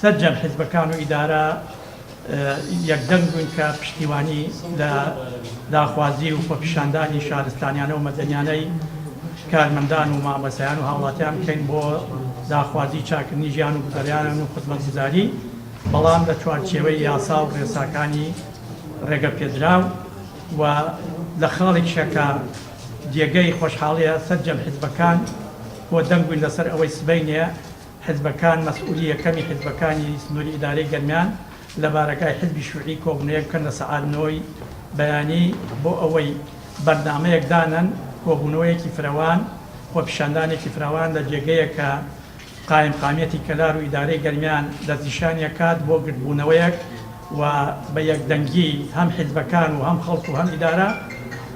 سەرجەم حیزبەکان و ئیدارە یەکدەنگ بووین کە پشتیوانی لە داخوازی و خۆپیشاندانی شارستانیانە و مەدەنیانەی کارمەندان و مامۆستایان و هاوڵاتیان بکەین بۆ داخوازی چاکردنی ژیان و گوزەرانیان و خزمەتگوزاری بەڵام لە چوارچێوەی یاسا و ڕێساکانی ڕێگەپێدراو و لە خاڵێکیشە کە جێگەی خۆشحاڵیە سەرجەم حیزبەکان کۆدەنگ بووین لەسەر ئەوەی سبەینێ حیزبەکان مەسئولی یەکەمی حیزبەکانی سنوری ئیدارەی گەرمیان لە بارەگای حیزبی شوعی کۆبونەیەک بکەن لە سەعات نۆی بەیانی بۆ ئەوەی بەرنامەیەک دانەن کۆبونەوەیەکی فرەوان خۆپیشاندانێکی فراوان لە جێگەیەک کە قایمقامیەتی کەلار و ئیدارەی گەرمیان دەستنیشانی ئەکات بۆ گردبوونەوەیەک و بە یەکدەنگی هەم حیزبەکان و هەم خەڵک و هەم ئیدارە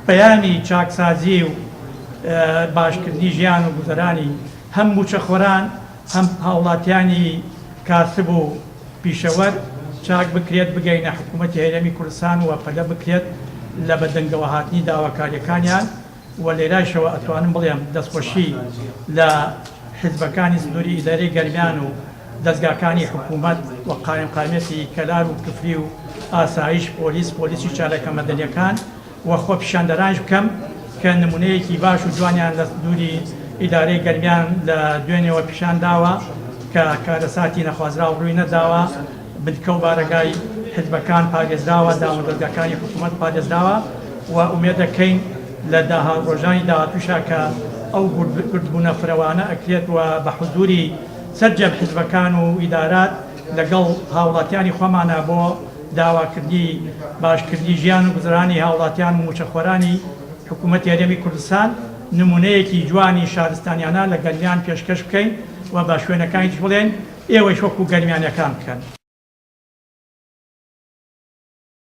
پەیامی چاکسازی و باشکردنی ژیان و گوزەرانی هەم مووچەخۆران هەم هاوڵاتیانی کاسب و پیشەوەر چاک بکرێت بگەینە حکوومەتی هەرێمی کوردستان و پەلە بکرێت لە بەدەنگەوەهاتنی داواکارییەکانیان. و لێرایشەوە ئەتوانم بڵێم دەستخۆشی لە حیزبەکانی سنووری ئیدارەی گەرمیان و دەزگاکانی حکوومەت و قایمقامیەتی کەلار و کفری و ئاسایش، پۆلیس، پۆلیسی چالاکە مەدەنیەکان و خۆپیشاندەرانیش بکەم کە نموونەیەکی باش و جوانیان لە سنووری ئیدارەی گەرمیان لە دوێنێوە پیشان داوە کە کارەساتی نەخوازراو ڕووی نەداوە، بنکە و بارەگای حیزبەکان پارێزراوە، دامودەزگاکانی حکوومەت پارێزراوە و ئومێد دەکەین لە داها ڕۆژانی داهاتووشا کە ئەو گردبوونە فرەوانە ئەکرێت و بە حزووری سەرجەم حیزبەکان و ئیدارات لەگەڵ هاوڵاتیانی خۆمانا بۆ داواکردنی باشکردنی ژیان و گوزەرانی هاوڵاتیان و مووچەخۆرانی حکوومەتی هەرێمی کوردستان نموونەیەکی جوانی شارستانیانە لە گەرمیان پێشکەش بکەین و بە شوێنەکانیش بڵێین ئێوەیش وەکوو گەرمیانیەکان بکەن.